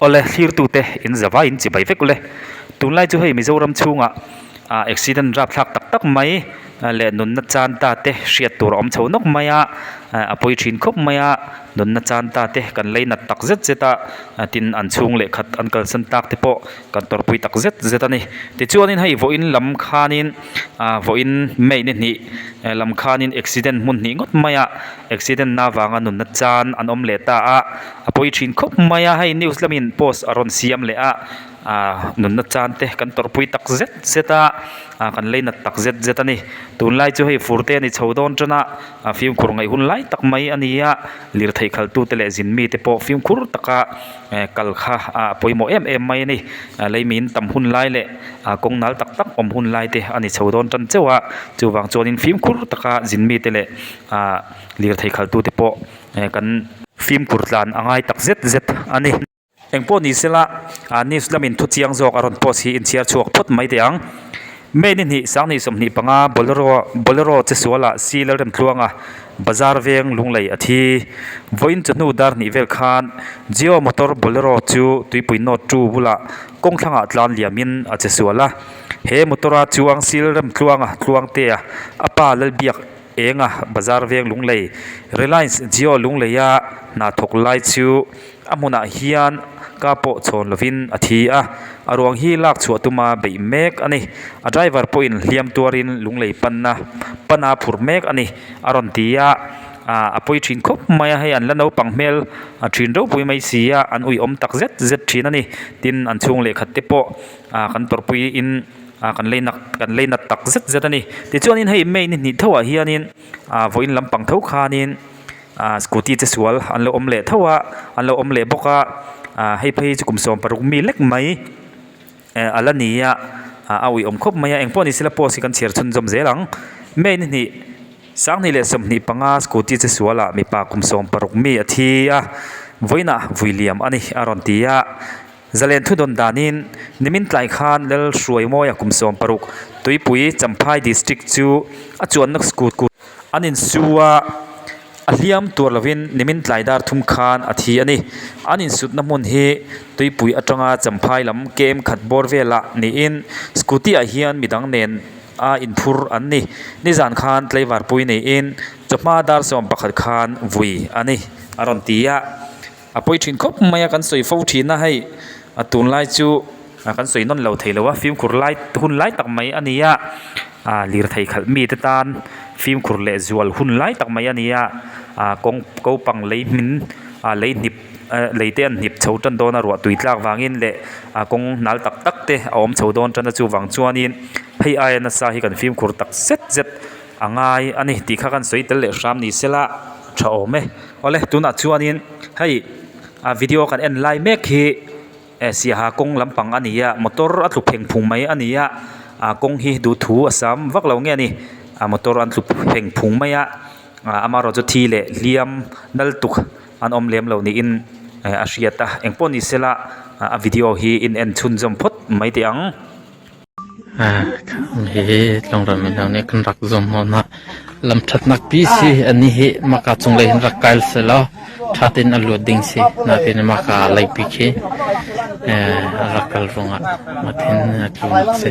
Awle thlirtute in zavai in chibai vek ule. Tunlai chu hei Mizoram chhungah ah accident rapthlak tak tak mai leh nunna chan ta te hriat tur a awm chho nawk mai a, a pawi thin khawp mai a, nunna chan ta te kan lei nat tak zet zet a, tin an chhung leh khat an kalsan tak te pawh kan tawrhpui tak zet zet a ni. Tichuanin hei vawiin lam khanin ah vawiin May ni hnih lam khanin accident hmun hnih ngawt mai a. Accident na vanga nunna chan an awm leh ta a, a pawi thin khawp mai a, hei news lamin post a rawn siam leh a, ah nunna chan te kan tawrhpui tak zet zet a, ah kan lei nat tak zet zet a ni. Tunlai chu hei fur te a ni chho dawn tan a, ah fimkhur ngaih hun lai tak mai a ni a, lirthei khaltu te leh zin mite pawh fimkhur taka eh kal kha ah pawimawh em em mai a ni. Leimin tam hun lai leh ah kawng nal tak tak awm hun lai te a ni chho dawn tan chauh a, chuvang chuanin fimkhur taka zin mite leh ah lirthei khaltu te pawh eh kan fimkhur tlan a ngai tak zet zet a ni. Engpawh ni sela ah news lamin thu chiang zawk a rawn post hi inchhiar chhuak phawt mai teh ang. May ni hnih sanghnih 25 Bolero Bolero che sualah Si Lalremtluanga bazar veng lunglei a thi. Vawiin chawhnu dar hnih vel khan Jio motor Bolero chu tuipui note two bulah kawng thlangah tlan liamin a che sual a. He motor-a chuang Si Lalremtluanga Tluangtea a pa Lalbiak Enga bazar veng lunglei Reliance Jio lungleia hna thawk lai chu a hmunah hian ka pawh chhawn lovin a thi a, a ruang hi lak chhuah tuma beih mek a ni. A driver pawhin hliam tuarin lunglei panna pana phur mek a ni a rawn ti a, ah a pawi thin khawp mai a, hei an la naupang hmel a thin ropui mai si a, an uiawm tak zet zet thin a ni. Tin, an chhung lehkhat te pawh ah kan tawrhpui in. ah kan lei nak kan lei nat tak zet zet a ni tichuanin hei may ni hnih tho ah hianin ah vawiin lampang tho khanin ah scooty che sual an lo awm leh tho a an lo awm leh bawk a ah hei phei chu kum 16 mi lek mai eh a la ni a ah a uiawm khawp mai a engpawh ni sela post hi kan chhiar chhunzawm zel ang may ni hnih 2025 scooty che sualah mipa kum 16 mi a thi a vawiinah vui liam a ni a rawn ti a. Zalen thu dawn danin nimin tlai khan Lal Hruaimawia kum 16 Tuipui Champhai District chu a chuanna scooty an insu a, a hliam tur lovin nimin tlai dar thum khan a thi a ni. An insutna hmun hi Tuipui atanga Champhai lam kem khat bawr velah niin scooty ah hian midang nen a inphur an ni. Nizan khan tlaivarpui niin chawhma dar 11 khan vui a ni a rawn ti a. A pawi thin khawp mai a kan sawi fo thin a hei a tunlai chu kan sawi nawn lo thei lo a fimkhur lai hun lai tak mai a ni a ah lirthei khalh mite tan fimkhur leh zual hun lai tak mai a ni a ah kawng ko pang lei hmin ah lei hnip eh lei te an hnip chho tan dawn a ruah tui tlak vangin leh ah kawng nal tak tak te a awm chho dawn tan a chuvang chuanin hei aia nasa hi kan fimkhur tak zet zet a ngai a ni tih kha kan sawi tel leh hram ni sela tha awm e. Awle tunah chuanin hei a video kan en lai mek hi eh siaha kawng lampang a ni a motor a tlu pheng phung mai a ni a ah kawng hi duhthu a sam vak lo nge a ni a motor an tlu pheng phung mai a ah amaherawh chu thi leh hliam nal tuk an awm lem lo niin eh a hriat a engpawh ni sela a video hi in en chhunzawm phawt mai teh ang. Hihi tlangram in nih kan rak zum hna. Lam thatnak pi si ani hi maka cunglei hin rak kai selaw tha tein a luat ding si. Natin maka leipi khi a rak kal ruangah mathin a tlunak si.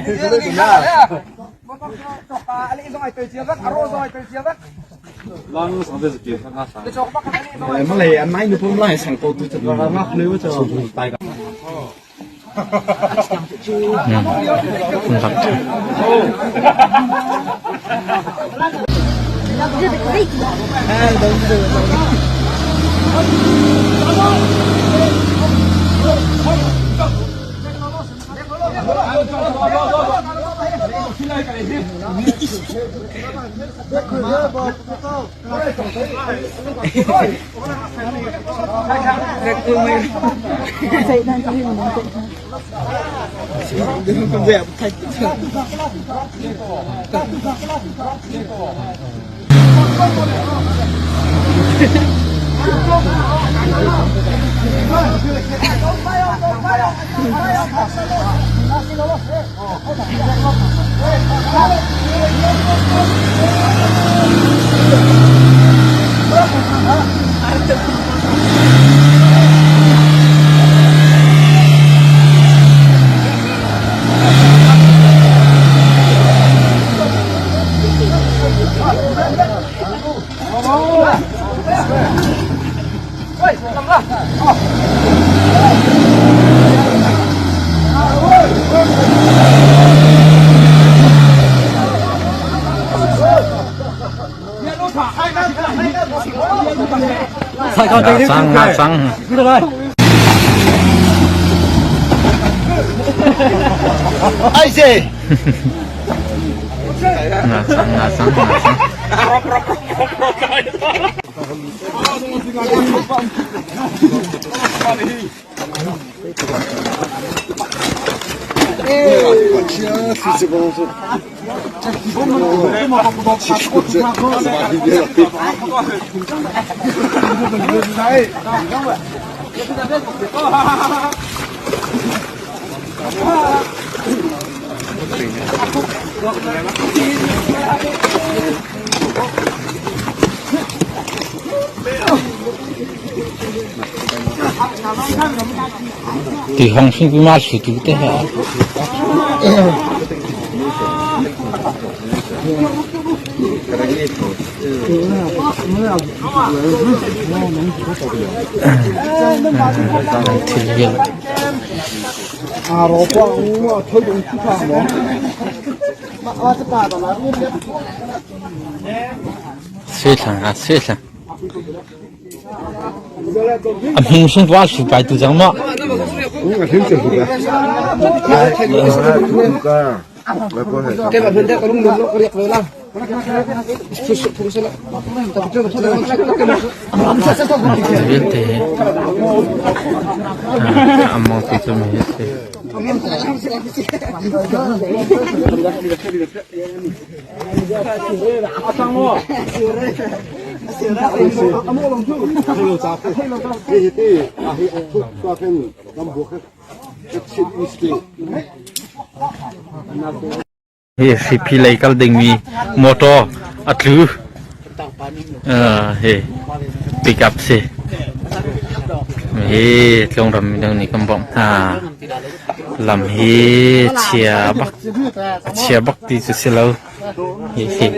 Ngachang ngachang. Ngachang ngachang ngachang. Tihawng hring ma thli tu te he. Thil vel. Sui thlang a sui thlang. A hming hring pa hri pai tu cang maw? Vialte hi among ti cu mi hi si. Hi Hriphi lei kal dingmi motor a tlu. Hi pick up si. Hi tlungram minung nih kan bawmh hna. Lam hi chia bak a chia bak ti cu si lo. Hihi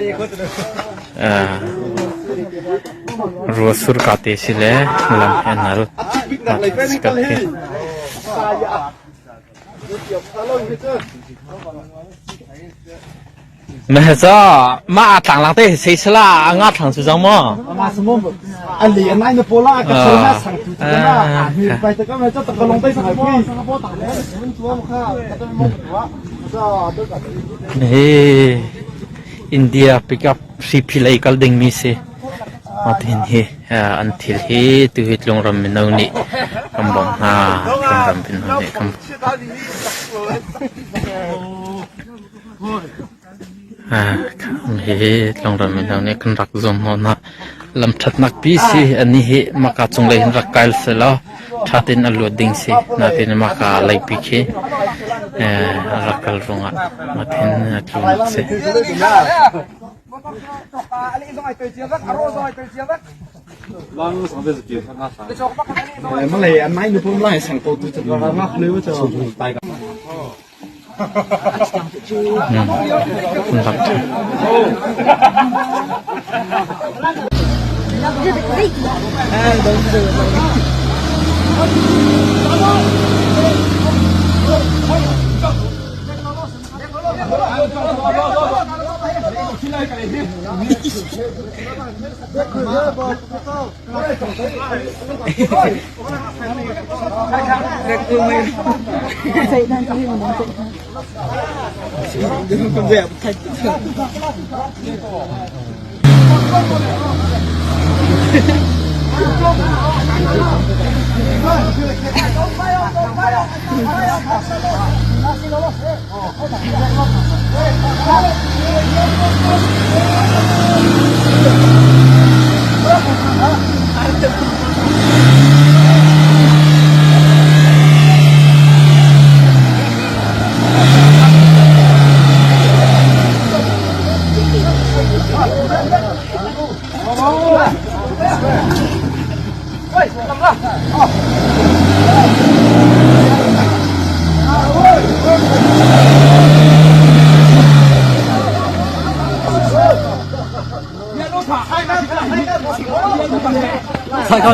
rua sur ka te si le lam hi a nal. Mehza ma a tlang lang te sei sala a nga thlang su jang mo. Ali anai na pola ka thona sang tu ta na mi pai ta ka ma cha ta ka long tai sang pi. Hi India pickup hriphi lei kal dingmi si. Matihin hi an thil hi tuhi tlungram mino nih kan bawmh hna. Tlungram mino nih kan Hihi tlungram mino nih kan rak zuam hnawh hna. Lam ṭhatnak pi si ani hi maka cunglei hin rak kai selaw ṭha tein a luat ding si. Natin maka leipi khi a rak kal ruangah matin a tlunak si.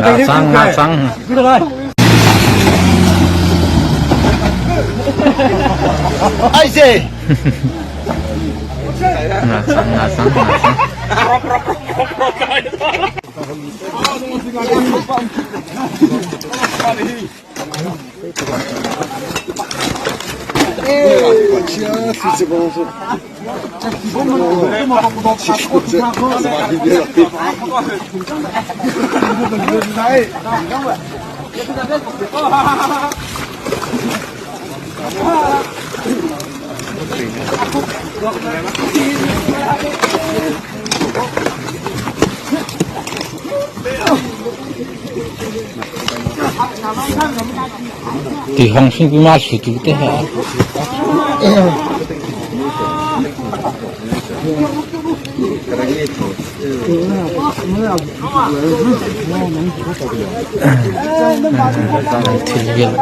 Ngacang ngacang. Ngacang ngacang ngacang. Ti hong hring pi ma thli tu te ha. Thil vel.